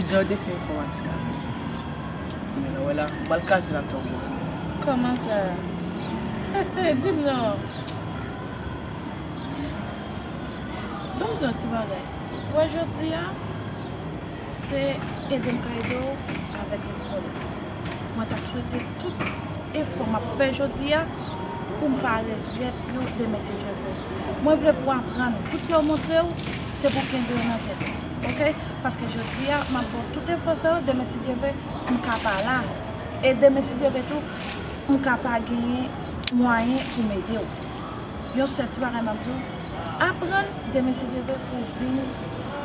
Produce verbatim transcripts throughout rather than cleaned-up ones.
Jodi a yo te fè enfòmatik avè m. Men wè la, m pral kraze l ak yon gwo. Kòman sa? Di m non. Ban m di yon ti bagay. Pou jodi a, se ede m ka ede w avèk lekòl ou. Mwen ta swete tout s- efò m ap fè jodi a pou m pa regrèt yo demen si Dye vle. Mwen vle pou w aprann. Tout sa yo montre w, se pou w kenbe yo nan tèt ou. Oke? Paske jodi a, m ap ba w tout efò sa yo, demen si Dye vle, m ka pa la. E demen si Dye vle tou, m ka pa genyen mwayen pou m ede w. Yon sèl ti bagay m ap di w, aprann demen si Dye vle pou w vin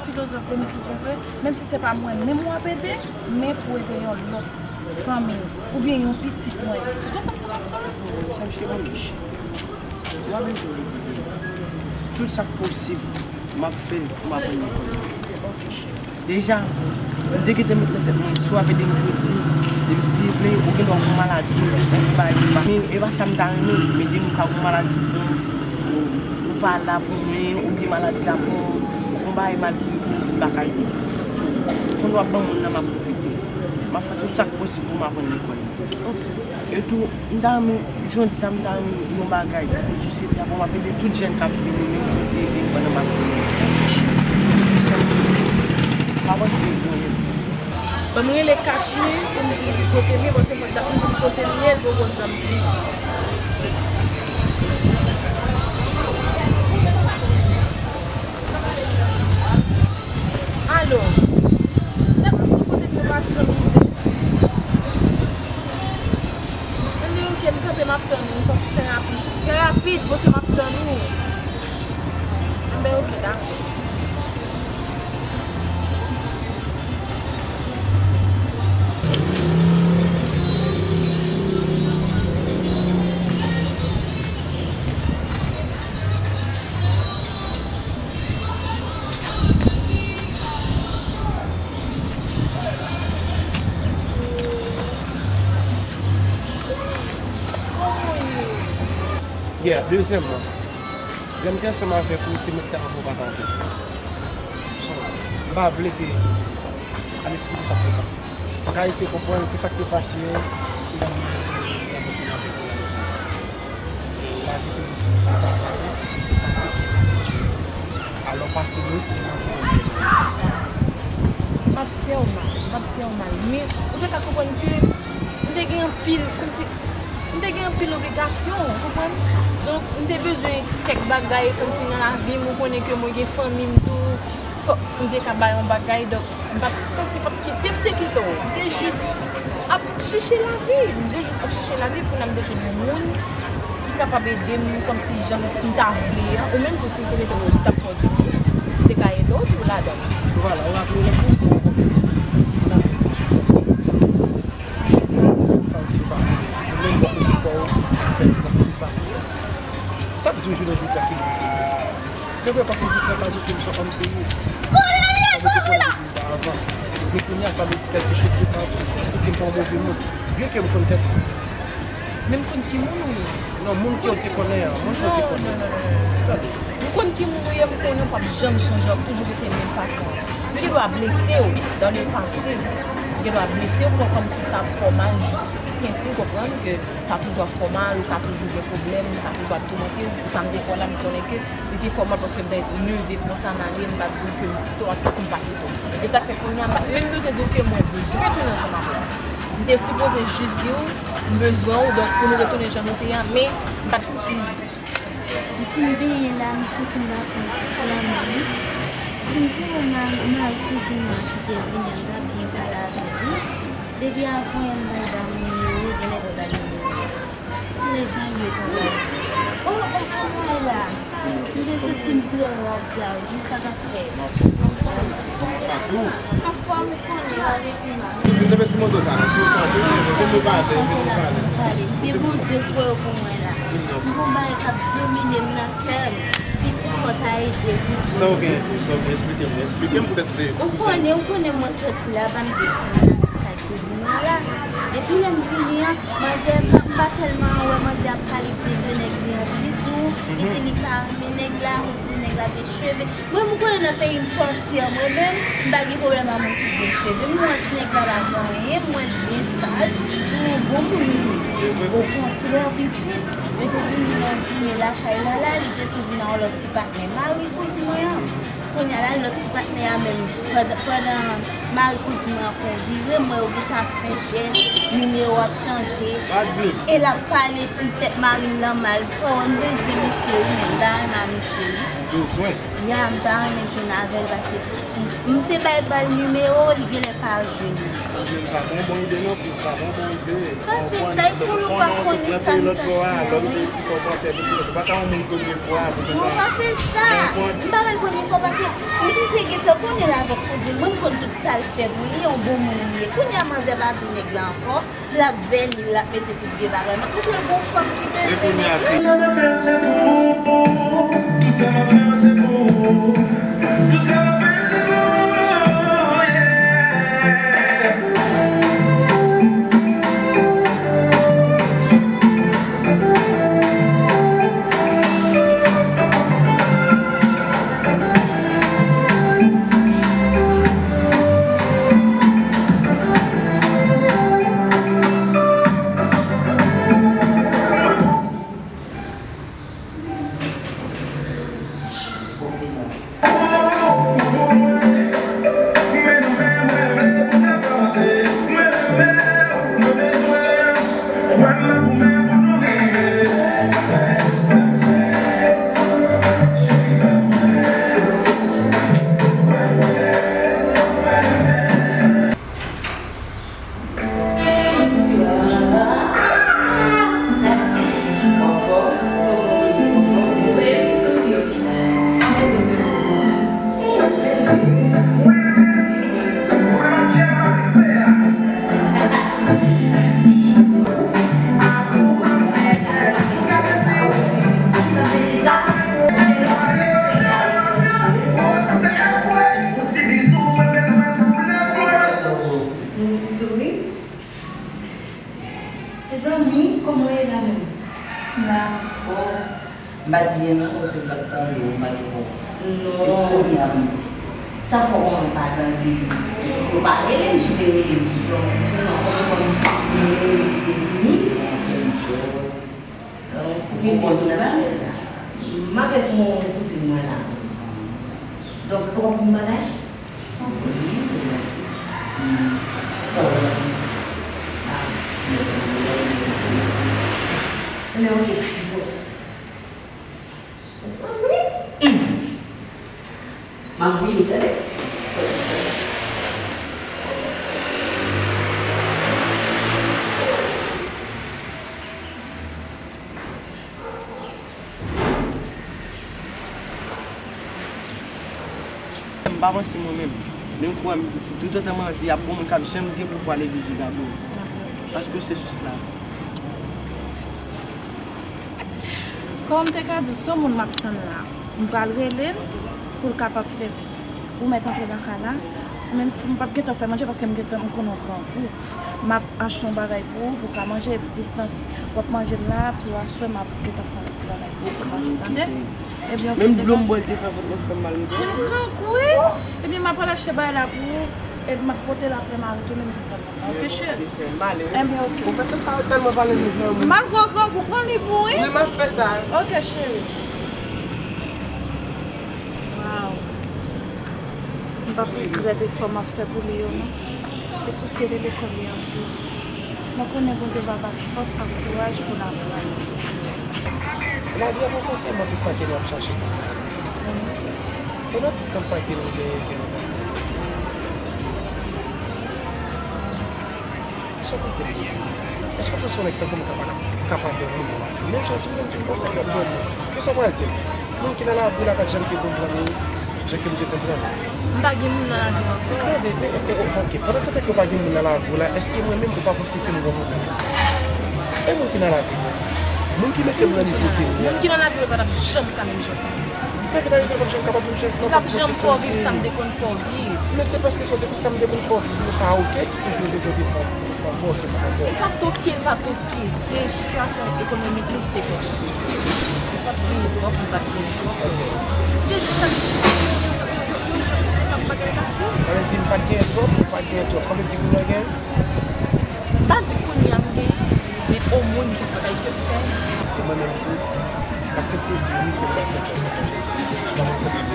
filozòf demen si Dye vle, menm si se pa mwen menm w ap ede, men pou ede yon lòt fanmi oubyen yon pitit mwen. Ou konprann sa m ap di w la? Sa m cheri, m bezwen w ede m. Tout sa k posib, m ap fè pou m aprann lekòl. Deja, m te gentan met nan tèt mwen, si w ap ede m jodi, depi si Dye vle, ou gen dwa gon maladi, ou gen dwa bay, ou pa. Men e pa sa m ta renmen, men depi ou ka gon maladi pou mwen, ou, ou pa la pou mwen, ou gen maladi a kò w, ou gon bagay mal ki rive w, ou vin pa ka ede m. So, kounye a w ap ban moun nan, m ap pwofite. M ap fè tout sa k posib pou m aprann lekòl. Ok. E tou, m ta renmen, jodi a, m ta renmen yon bagay pou sosyete a, pou m ap ede tout jèn k ap vini, menm jan w te ede m pandan m ap vini. M pa panse yo konnen. Ban m rele Cash wi, pou m di l ki kote m ye, paske mwen t ap di m kote m ye, l poko janm vini. Alo. Tèt mwen sou kote m yo pa janm rive. Anben, ok, m kanpe, m ap tann ou. Fòk ou fè rapid. Fè rapid, paske m ap tann ou. Anben, ok, dakò. Yeah, dezyèmman, lè m te ansanm avèk ou, se mwen ki t ap avè w pa kanpe. So, m pa vle ke al esplike w sa k te pase. M ka eseye konprann se sa k te pase ki fè m rive jodi a ansanm avèk ou la nan prizon. Lavi toujou difisil pa twa tan, e se pase ki se fiti. Alò pase nou se pou nou ki konn prezan. M ap fè w mal, m ap fè w mal, men ou te ka konprann ke m te gen anpil, kòmsi, m te gen anpil obligasyon, ou konprann? Donk, m te bezwen kèk bagay, kòmsi nan lavi m, ou konnen ke mwen gen fanmi m tou, fòk m te ka bay yon bagay, donk, m pa t, kòmsi pa t kite, m te kite w, m te jis ap chèche lavi, m te jis ap chèche lavi, kounye a m te jwenn yon moun ki kapab ede m, kòmsi jan m ta vle a, ou menm tou si w te rete w t ap fè w di m te ka ede w tou ladan. Vwala, w raple w lè m panse w konprann se sa w te pa konnen, ou menm w ap okipe w, fè w ap okipe w. Sa k di w jounen jodi a ki rive ke se vre pa fizikman pa di w ke m se yon òm serye. Sa mwen te konnen depi m pa avan. Men kounye a sa vle di kèlke choz de pa tou. Èske ke m pa yon move moun? Byen ke m konn tèt mwen. Men m konn ki moun ou ye. Non, moun ke w te konnen an, moun ke w te konnen. Non, non, non, non, non. Tande. M konn ki moun ou ye, m konnen w p ap janm chanje, w ap toujou rete menm fason an. M gen dwa blese w dans le passé. M gen dwa blese w kò kòmsi sa ap fè w mal jis kensi m konprann ke sa toujou ap fè w mal, ou ka toujou gen pwoblèm, sa toujou ap toumante w. Pou sa m te fè w la, m konnen ke li te fè w mal paske m te leve konsa m ale, m pa t di w ke m kite w ak tout m pa kite w. E sa k fè kounye a m pa t menm bezwen di w ke mwen bezwen tounen ansanm avè w. M te sipoze jis di w m bezwen w, donk pou nou retounen jan nou te ye a, men m pa t. M fin benyen la, m santi m ta fè yon ti flanbe wi. Si m te wè ma-, mari kouzin mwen ki te vini an, m ta byen pale avè l wi. Depi avan yè m bay ba moun yo wi, genlè m bay nimewo a. Genlè bay yo konsa. Oh, oh, kòman w ye la? M te santi m trè raz la wi, sa k ap fèt? Anfòm, ou konnen, pa gen pima. Si w te sou moto sa, si w kanpe, vin nou pale, vin nou pale. Pale. Depi w di l voye w pou mwen la. M gon bagay k ap domine m nan kè m. Pitit fò ta ede wi. Sa w gen pou sa w gen, eksplike m, eksplike m poutèt se. Ou konnen, ou konnen mwen soti la, ba m desann la nan kay kouzin mwen la. Epi lè m vini an, manzè pa, m pa tèlman wè manzè ap pale byen de nèg li an ditou. Li di li pa renmen nèg la, akoz de nèg Lage cheve. Mwen, m konnen nan peyi m sòti an, mwen menm, m pa gen pwoblèm a moun ki gen cheve. M wè ti nèg la pa gen anyen, m wè l byen saj, li yon bon moun li ye. Okontrè, pitit, mwen te vin nan dine lakay la, la, li te tou vin a yon lòt ti patnè mari kouzin mwen an. Kounye a la, lòt ti patnè a menm, pandan, pandan mari kouzin mwen an fè yon vire, m wè yo gentan ap fè jès, nimewo ap chanje. E l ap pale ti tèt mari l lan mal. Sa wè m bezwen misye wi, men m ta renmen misye wi. Ou bezwen? Ya, m ta renmen jwenn avè l, paske m, m te bay ba l nimewo, li genlè pa jwenn li. Ou jwenn sa, se yon bon ide, non, pou sa, se yon bon ide. Pa fè sa, e pou yo pa konnen sa m santi an, wi. Ou pa ka yon moun premye fwa, non, pa fè sa. M pa wè l premye fwa, paske li, m te gentan konnen l avèk kouzin mwen, m konn tout sa l fè pou li, yon bon moun li ye. Kounye a, manzè pa vle nèg la ankò. L ap vèni, l ap mete tout vye bagay. M ap montre l gon fanm ki bezwen nèg li. Tout sa m ap fè, se pou ou. Tout sa m ap fè, se pou ou. Tout sa m ap fè, se pou ou, yeah. Mezanmi, kòman w ye la menm? M la, m anfòm. M pa t byen non, paske m pa t tande w, m pa gen bon. Non. Se kounye a m. Sa fè w konnen m pa tande w. Yo pa rele m, si w te rele m. Donk, ou nan kòm kòm m te rele w, ou te vini. Donk, ti plezi pou la. M avèk yon kouzin mwen la. Donk, ou ap yon bagay? M ap vini, tande. M pa panse mwen menm. Men m kwè m, si toutotan m anvi, ap gon moun k ap janm gen pouvwa leve je gade w. Paske w se sous lavi. Kòm m te ka di w, se yon moun m ap tann la. M pral rele l pou l kapab fè pou w mèt antre lakay la, menm si m p ap gentan fè manje paske m gentan, m konn ou grangou. M ap achte yon bagay pou ou, pou w ka manje, epi distans w ap manje l la, pou aswè, m ap gentan fè yon ti bagay pou ou, pou w manje, tande? Ebyen, oke, menm dlo m bwè l te fè vant mwen fè m mal, m di. Ou grangou, wi. Ebyen, m ap al achte bagay la pou ou, epi m ap pote l apre, m a retounen, m vin tann ou la, oke, cheri? Ebyen, oke. Ou fè sa, sa yo tèlman pale de zanmi. Malgre w grangou, pran liv ou, wi. Wi, m ap fè sa. Oke, cheri. Waw. M p ap regrèt efò m ap fè pou li yo, non. E sousi de lekòl li anpil. Mwen konnen Bondye va ba l fòs ak kouraj pou l aprann. Lavi a pa fòseman tout sa ke nou ap chache. E nan tout tan sa ke nou genyen, ke nou genyen. Kisa w panse pou ou? Èske w panse yon nèg tankou m kapab, kapab yon moun nan lavi w? Menm jan si w menm tou w panse ke w ap yon moun. Kisa w pral di m? Moun ki nan lavi w la pa t janm te konprann ou jan ke m te konprann ou? M pa gen moun nan lavi m ankò. Tande, men, e, e, oke. Pandan se tan ke w pa gen moun nan lavi w la, èske mwen menm ou pa panse ke m gon moun? E moun ki nan lavi w? Moun ki mete m nan nivo ke m ye a. Moun ki nan lavi w pa t ap janm ka menm jan sa. Sa ki ta rive l p ap janm kapab menm jan sa. L ap janm fè w viv sa m te konn fè w viv. Men se paske sa w te, sa m te konn fè w viv, ou pa oke, ki pou jwe de te fè w, fè w pa oke, pa oke. Se pa t oke, l pa t oke. Se sitiyasyon ekonomik nou ki te fè sa. Genyen twòp, m pa t genyen twòp. Deja, sa m chèche, sa m chèche, m pa t genyen twòp, m pa t genyen twòp. Sa vle di m pa t genyen twòp, m pa t genyen twòp. Sa vle di kounye a gen? M pa di kounye a m genyen, men o moun gen bagay ke m fè. E mwen menm tou, aksepte di wi ke m pa fè kèk bagay. Nan mwen konnen m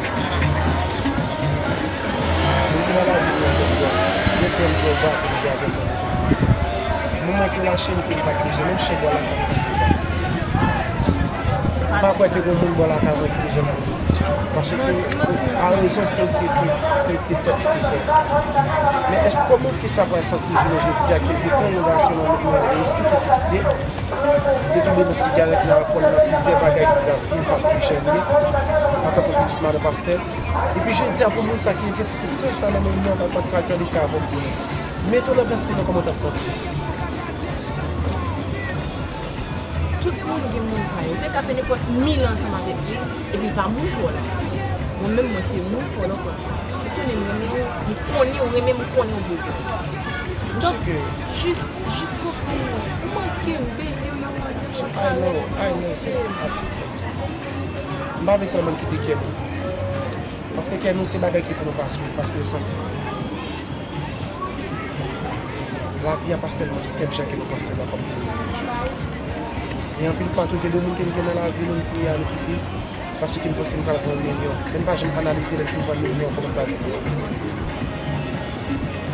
gen nan lavi m nan twòp bwa. Gen frè m twòp bwa pou rive avè m nan. Moman ke lache m ke m pa t bezwen, menm chen bwa lakay m pa t bezwen. M pa kwè ke gen moun bò lakay mwen ki te janm. Paske a rezon se l te tou, se l te tòt, li te tòt. Men èske kòman fi sa pral santi jounen jodi a ke l te pran yon gason nan men yon fi ki te kite, li te tonbe nan sigarèt, nan alkòl, nan plizyè bagay ki grav, li pa t janm ye, antanke pitit madan pastè. Epi jodi a pou moun sa ki envesti tan sa nan men li an, pa t pral tande sa avè w. Mete w nan plas moun nan, kòman w t ap santi w? Tout moun gen moun pa yo. Ou te ka fè nenpòt mil an ansanm avèk li, epi l pa moun pa w la. Mwen menm, mwen se moun pa w la, ou konn sa. Ou konnen m renmen w, m konnen w renmen m, m konnen w bezwen m. Donk, jis, jis konprann mwen. Ou manke m, beze w yo manke m, karès yo manke m. M pa vle sèlman kite kè nou. Paske kè nou se bagay ki pou nou pa swiv, paske l sansib. Lavi a pa sèlman senp jan ke nou panse l la kòm di moun. E anpil fwa tou, gen de moun ke n gen nan lavi nou, n priye a nou kite, paske n panse n pral pran yon milyon. Men n pa janm analize lè n fin pran milyon an, kòman n pral viv ansanm.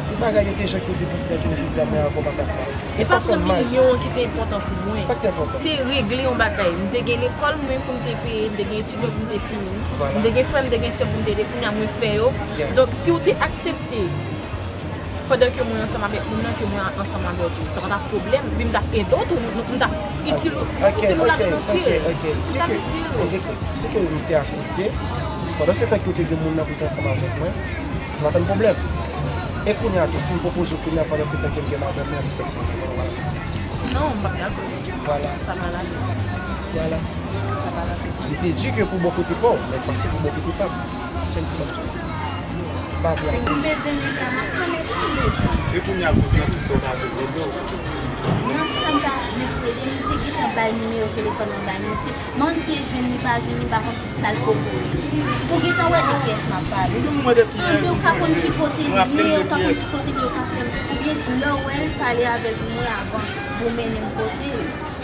Si bagay yo te jan ke yo te panse a, jounen jodi a, mwen avè w pa t ap la. E sa fè m mal. E pa pran milyon an ki te enpòtan pou mwen. Sa k te enpòtan? Se regle yon bagay. M te gen lekòl mwen pou m te peye, m te gen etid mwen pou m te fini. M te gen frè, m te gen sè pou m te ede. Kounye a mwen fè yo. Donk, si w te aksepte pandan ke mwen ansanm avèk moun nan, ke mwen ansanm avè w tou. Sa pa t ap pwoblèm. Epi m t ap ede w tou, nou, m t ap itil ou, ou te nou lavi anpil. M t ap itil ou. Si ke nou te aksepte, pandan se tan ke w te gen moun nan pou te ansanm avèk mwen, sa pa t ap pwoblèm. E kounye a tou, si m pwopoze w kounye a, pandan se tan ke m gen madanm nan, pou sèks mwen, konnen w pa aksepte. Non, m p ap dakò. Vwala. Sa pa lavi. Vwala. Sa pa lavi. Li te di ke pou bò kote pa w, men pase pou bò kote pa m. Se yon ti bagay. Pa vle. M bezwen nèg la, m ap pran nèg si m bezwen. E kounye a, pou sa, ki sa w ta vle rele w? Nan sa m ta vle rele, m te gentan bay nimewo telefòn mwen bay misye. Mande jwenn li, pa jwenn li, m pa konn sa l poko ye. Ou gentan wè de kiyès m ap pale. Mande, ou ka konn ki kote li ye, ou ka konn ki kote li ye, ou ka konn, oubyen lè w wè l, pale avè l pou mwen avan pou w mennen m kote l.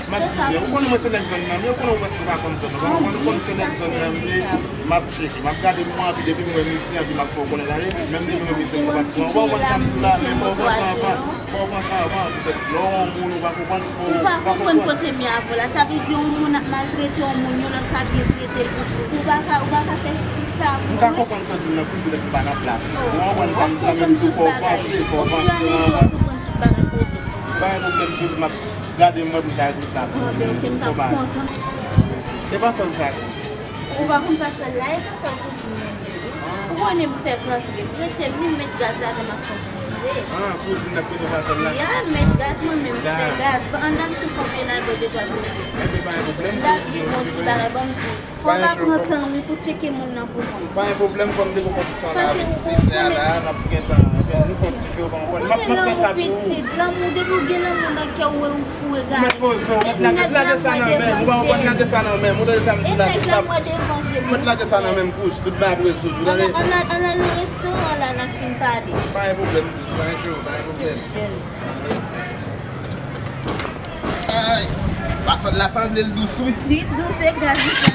M ap di byen, ou konnen mwen se nèg zòn nan m ye, ou konnen ou prèske pa konn zòn nan, ou konnen se nèg zòn nan m ye, m ap tcheke, m ap gade, m anvi, depi m wè misye anvi, m ap fè w konnen l ale, menm depi m wè misye, m pa pran, ou pa konprann sa m di w la, men fò w pran sa anvan, fò w pran sa anvan, poutèt lè w yon moun, ou pa konprann, fò w pa konprann kote m ye avè w la, sa vle di yon moun ap maltrete yon moun, yon lòt ka byen trete l, ou, ou pa ka, ou pa ka fè ti sa pou mwen. M ka konprann sa w di m nan, poutèt m pa nan plas ou, ou konprann sa m di w la, men fò w panse, fò w panse anvan. Ofiramezi w ap konprann tout bagay koze. Pa gen pwoblèm, kouz, m ap gade m wè pou m ta regle sa pou ou. Ah, ben, ok, m t ap kontan. E pa sèl sa, kouz. Ou pa konn pa sèl la, e pa sèl kouzin nan m ye, wi. Ou konnen m fèk rantre, m rete, m met gaz ladan m ap fè yon ti vire. Ah, kouzin nan k mete w pa sèl la? Ya, m met gaz, mwen menm m fè gaz. Ann, ann tou fè yon pye nan de twa sèvis. Enben, pa gen pwoblèm, kouz. M ta vle bon ti bagay, ban m di w. Fò w ta pran tan wi pou tcheke moun nan pou mwen. Pa gen pwoblèm, kòm depi w konn sa la, avèk sizè a la, n ap gentan, ebyen, nou fè yon ti vye, w pa konprann. M ap, m ap fè sa pou ou. Ou konnen lanmou pitit, lanmou, depi w gen lanmou nan kè w, ou wè ou fou egare. Ou mèt poze w, ou mèt lage, lage sa nan men m, ou pa konprann, lage sa nan men m, ou tande sa m di la, tout la, ou mèt lage sa nan men m, kouz, tout bagay ap rezoud, ou tande? Ann al, ann al nan restoran la, n ap fin pale. Pa gen pwoblèm, kouz, pa gen cho, pa gen pwoblèm. Ay, pasòd la sanble l dous, wi. Li dous, e gaz li sa.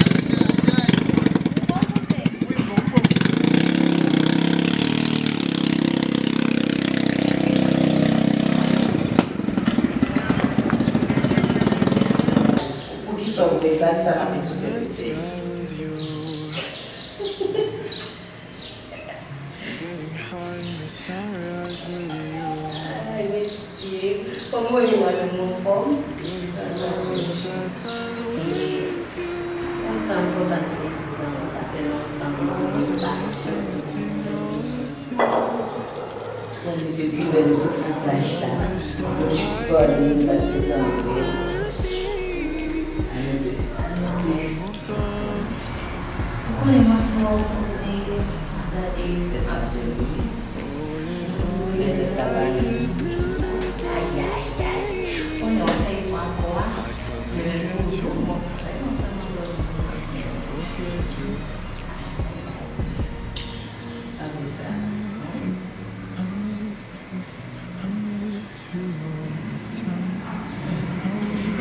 Poukisa w vle gaz sa pa fè sou pèpetye? Ay, mesye, kòman w ye, madam, ou anfòm? Kontan, kontan ti mesye, sa fè lontan m pa wè w. Bon, depi lè nou sot nan plaj la, nou jis pale, nou pa t gentan anyen. Ou konnen m ap fè w poze, m ap gade, m ap swiv. Ou lè tèt la pale. Ayayay. Konnen w ap fè efò ankò a. Mwen menm tou, bon, fè yon fè mwen lòt. Apre sa,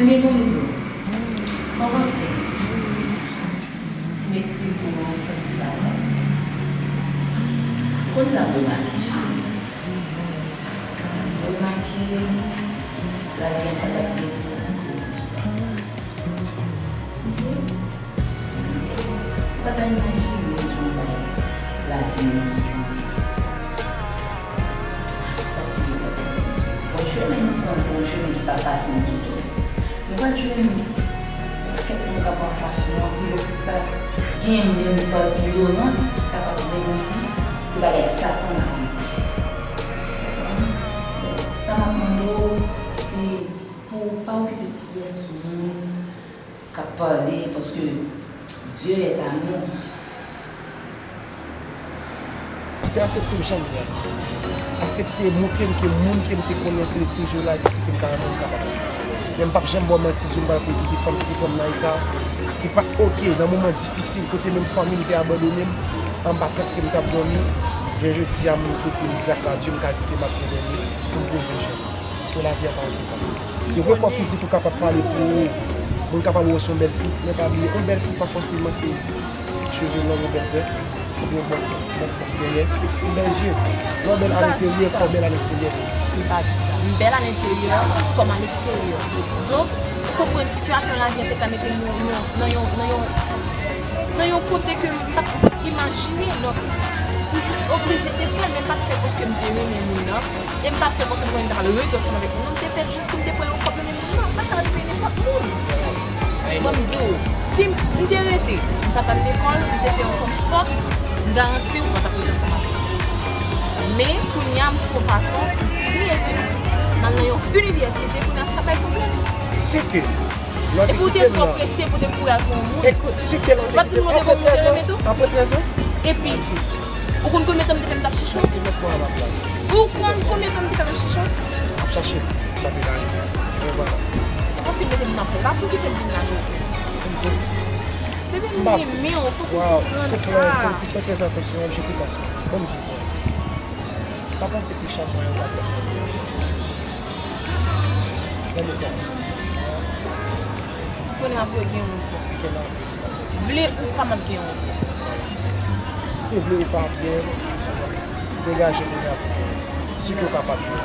ebyen, kounye a, sa w panse? Si m eksplike w yon sèl ti bagay. Ou konn sa m remake, cheri? M remake, lavi a pa t ap gen sans pou ou. Ok? Ou pa ta imajine jan w bay lavi yon sans. Sa pi enpòtan. Bon, chemen nou pran, se yon chemen ki pa fasil ditou. Nou pral jwenn kèk moun k ap anfas nou, anpil obstak, gen menm pa ignorans ki kapab menm di se bagay Satan n ap viv. Donk, sa m ap mande w, se pou w pa okipe pyès moun k ap pale, paske Dieu est amour. Se aksepte m jan m ye a. Aksepte montre m ke moun ke m te konnen se li toujou la, epi se ke m ka renmen m kapab. Men m p ap janm ba w manti, di w m pral kite fanm ki te pran m nan eta ki pa t oke nan moman difisil, kote menm fanmi m te abandone m anba tant ke m t ap dòmi. Jan jodi a, m kote m, gras a Dye, m ka di ke m ap rebone pou m pwouve jan. Paske lavi a pa osi fasil. Se vre, kò fizik ou kapab pale pou ou, moun kapab wè w se yon bèl fi, men pa bliye, yon bèl fi pa fòseman se cheve long, yon bèl bèf, oubyen yon bèl fòm, bèl fòm dèyè, yon bèl zye. Lè w bèl alenteryè, fò w bèl alegsteryè tou. M pa di sa. M bèl alenteryè kòm alegsteryè. Donk, ou konprann sitiyasyon lavi a te ka mete m nan, nan, nan yon, nan yon, nan yon kote ke m pa t imajine. Donk, m jis oblije te fè l, men m pa t fè l paske m te renmen moun nan. E m pa t fè l paske m konnen m ta pral rete ansanm avèk moun nan. M te fè l jis pou m te pran yon kòb nan men moun nan. Sa ka rive nenpòt moun. Bon, m di w, si m, m te rete, m pa t al lekòl, m te fè yon fanm sòt, m garanti w, m pa t ap rete ansanm avè l. Men, kounye a, m twouve yon fason, m fini etid, m al nan yon inivèsite, kounye a, sa pa yon pwoblèm. Si ke lè w te kite m nan. Epi w te twò prese pou w te kouri al pran yon moun. Ekout, si ke lè w te kite m apre trèz an, apre trèz an. Epi, ou konn konbyen tan m te fè m t ap chèche w? Santi mèt mwen a ma plas. Ou konn konbyen tan m te fè m ap chèche w? M ap chache m, sa te ka rive. Men vwala. Se paske m mete m nan plas ou kite m vin la jodi. Bebe, m renmen w, fòk ou konprann sa. Waw, silteplè, Santi, fè trè atansyon, je peux t'assurer. Ban m di w. Pa panse ke chanjman yo pral fèt nan vi w. Nan mouvman konsa. Kounye a pou yo gen yon ankò. Vle ou pa, m ap gen yon ankò. Se vle ou pa vle, degaje kounye a pou gen. Si ke w kapab gen.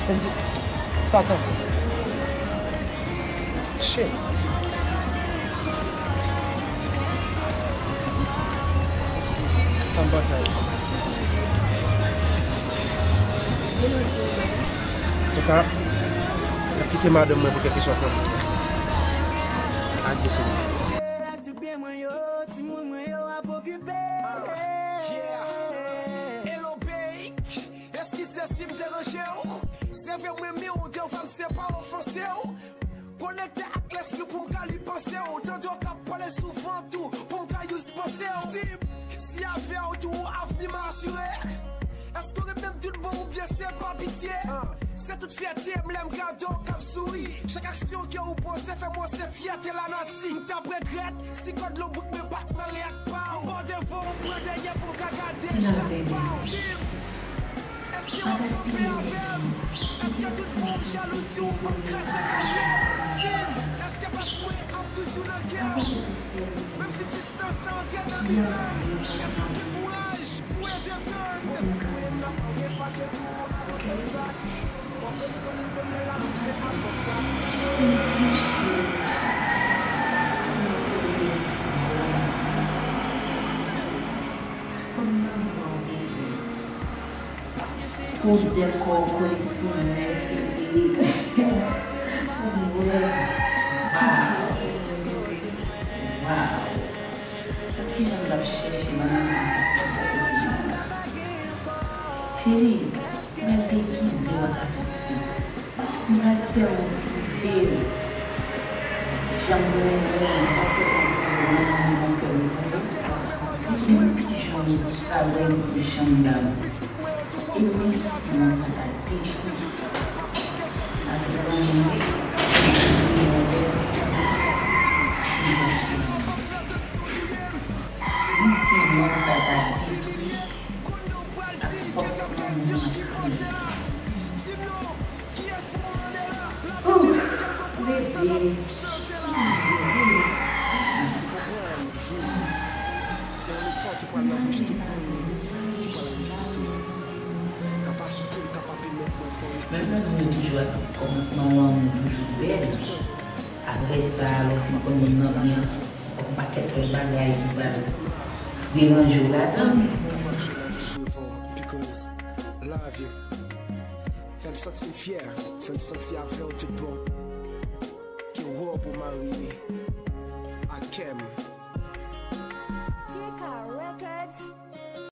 Santi, Satan. Shit. Èske sa m panse a sa? Antouka, m ap kite madanm mwen pou kèlkeswa fanmi. Adye, Santi. Tout byen mwen yo, timoun mwen yo ap okipe. Ah, yeah. Hello, babe. Eskize si m deranje w. Se vre m renmen w, devwa m se pa ofanse w. Konekte ak lespri pou m ka li panse w. Tande w k ap pale souvan tou, pou m ka use panse w. Si, si avè w tou, avni m asire. Èske w renmen m tout bon oubyen se pa pitye? Se tout fyète m lè m gade w k ap souri. Chak aksyon ke w poze fè m wè se fyète lanati. M t ap regrèt si kòd lonbrik mwen pa t mare ak pa w. M bò devan w, m pran dèyè pou m ka gade chak pa w. Di m, èske w ap kanpe avè m? Èske tout bon m jalouzi w p ap kraze karyè m? Di m, èske pas mwen ap toujou nan kè w? Menm si distans la antre nan mitan n, èske w gen kouraj pou w ede tann? Mwen m ap mande fache tou, I don't get back. Mwen menm solid, menm lè la mizè ap kontak. Odè kò w kole sou mwen, cheri. Pou m wè. Waw. Waw. Pou kijan m t ap chèche manman m nan pastè sa yo te nan la? Cheri, m al degize w ak afeksyon. M pral tèlman pwouve w jan m renmen w, m pral tèlman pwouve w nan kè m pou ou. Epi menm ki jan m travay pou janm dam. E menm si mwen sa ka detwi avèk lanmou, yon lè, Nan bouch tout moun ki pral resite. Kapasite m ka pa pèmèt mwen fè yon Menm lè moun yo toujou ap di kòmansman lanmou toujou bèl, apre sa, lè w fin konn moun nan byen, yon pakèt lòt bagay ki pral deranje w ladan l. Mwen pa jwe lavi devan, because love you. Fè m santi m fyè, fè m santi avè w tout bon. Ke wòb ou marye ak kè m.